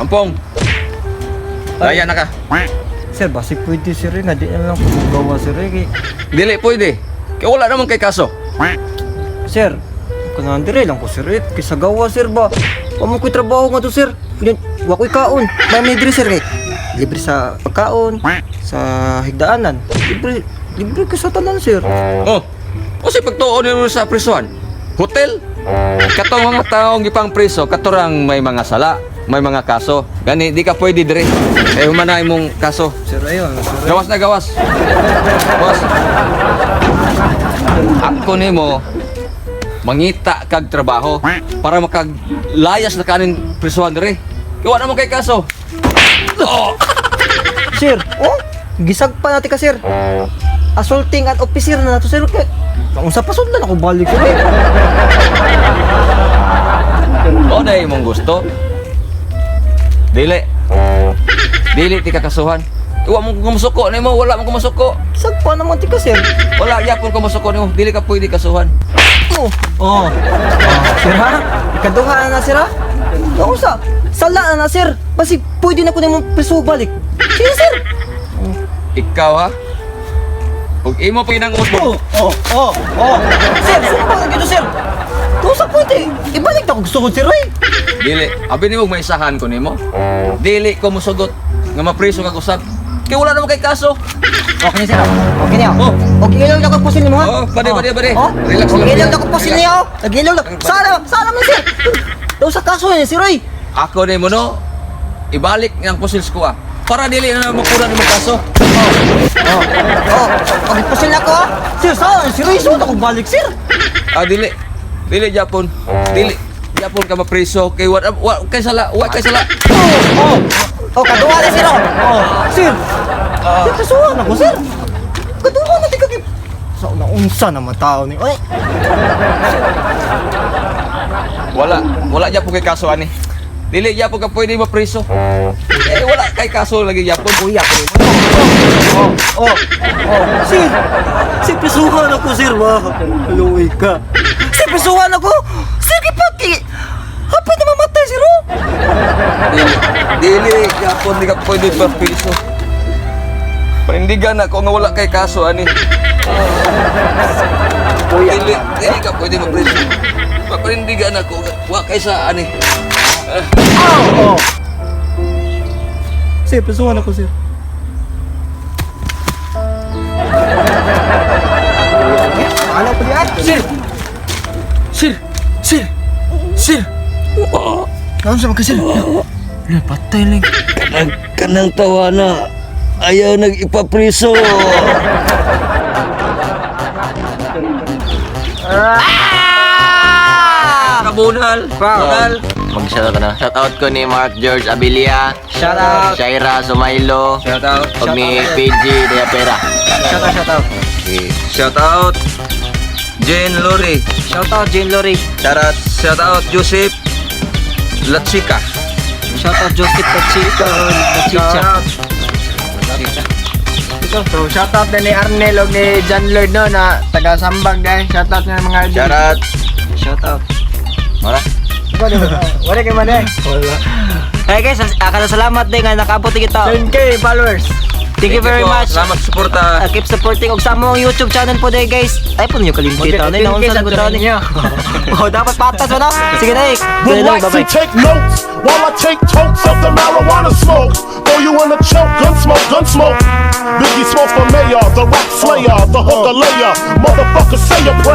Ampong. Laya na ka. Sir, basi pwede, sir, eh, nga di na lang ko gawa, sir, eh. Dili pwede. Kaya wala naman kay kaso. Sir, kanang dire lang ko, sir, eh. Kaysa gawa, sir, ba. Wa mo ko'y trabaho nga to, sir. Kunya, wa ko'y kaon. May dire, sir, eh. Libre sa pagkaon, sa higdaanan. Libre, libre ko sa tanan, sir. Oh. O si pagtuon nimo sa prisuhan. Hotel. Katong mga taong gipang priso, katurang may mga sala, may mga kaso. Gani di ka pwede dire. Eh humana imong kaso. Sir, ayun, sir. Gawas na gawas. Gawas. Ako nimo mangita kag trabaho para makaglayas na kanin prisuhan dire. Kaya wala mo kay kaso. Oh. Sir, oh, gisag pa natin ka, sir. Assaulting an officer na nato, sir. Kaya, kung sa pasundan ako balik, sir, eh. O na imong gusto. Dili. Dili ti kakasuhan. Iwa mo kumusuko nimo, wala mo kumusuko. Gisag pa naman ti ka, sir. Wala gyapon kumusuko nimo, dili ka pwede kasuhan. Oh. Oh. Oh, sir ha? Ikaduha na na, sir, ha? Ako sa sala na na, sir. Basi pwede na ko nimo preso balik. Sige, sir. Ikaw ha? Ug imo pinangos mo. Oh. Sir, sumpa ka gito, sir. Kung sa pwede, ibalik na ko gusto ko, sir, eh. Dili, abi nimo maisahan ko nimo. Dili ko musugot nga mapriso kag usab. Kay wala naman kay kaso. Okay na, sir. Okay na. Oh. Okay lang ako pusil mo, ha? Oh, pwede, pwede, pwede. Oh? Relax lang, Okay lang relax. ako pusil niyo. Nagilaw lang. Sana, sana man, sir. Daw sa kaso niya, sir, oy. Ako nimo no, ibalik ng pusils ko ah. Para dili na makura nimo kaso. Oh. Oh, okay, pusil na ako, ha? Sir, sana, sir, oy. Suot ako balik, sir. Ah, dili. Dili Japon. Dili Japon ka mapriso kay wa, wa kay sala, wa kay sala. Oh, oh. Oh, kaduha na, sir, oh. Oh, sir. Sir, kasuhan ako, sir. Kaduha na, di ka Sa una, unsa naman tao ni. Oy, Wala, wala Japon kay kaso ani. Dili Japon ka pwede mapriso. Eh wala kay kaso lagi Japon. kuya ko. Oh, oh, oh. Sir, sir, prisuhan ako, sir, ba? Luwi ka. Sir, prisuhan ako. Sir, kipati. Hapit na mamatay, sir, oh. Dili, dili Japon di ka pwede mapriso. Panindigan ako nga wala kay kaso ani. Kuya. Dili, dili ka pwede mapriso. Panindigan ako nga wa kay sa ani. Oh, oh. Sir, prisuhan ako, sir. Ano pa diyan? Sir! Sir! Sir! Sir! Naon sa magkasir? Lah, patay lang. Kanang, kanang tawa na. Ayaw nag-ipapriso. Ah! Kabunal! Bunal! Mag-shoutout na. Shoutout ko ni Mark George Abilia. Shout out. Shaira Sumailo. Shout out. Ug ni PG De Pera. Shout out, shout out. Okay. Shout out. Jane Lori. Shout out, Jane Lori. Shout out. Shout out Joseph Latsika. Shout out, Joseph Pachica. Pachicha. So, shoutout din ni Arnel og ni John Lloyd no na taga Sambag dai. Shoutout nga mga idol. Shout out. Shout out. Mara. Wala kay man eh. Hey guys, akala salamat din nga nakaabot kita. 10K followers. Thank you very po. much. Salamat sa suporta. Keep supporting og sa among YouTube channel po day guys. Ay po ninyo kalimpitan na 10K naunsa sa na gud ni. ninyo. Oh, dapat patas ba no? Sige na eh. Relax Bye bye. and take notes while I take totes of the marijuana smoke. Throw you in a choke, gun smoke, gun smoke. Biggie Smalls for mayor, the rap slayer, the hooker layer. Motherfucker, say a prayer.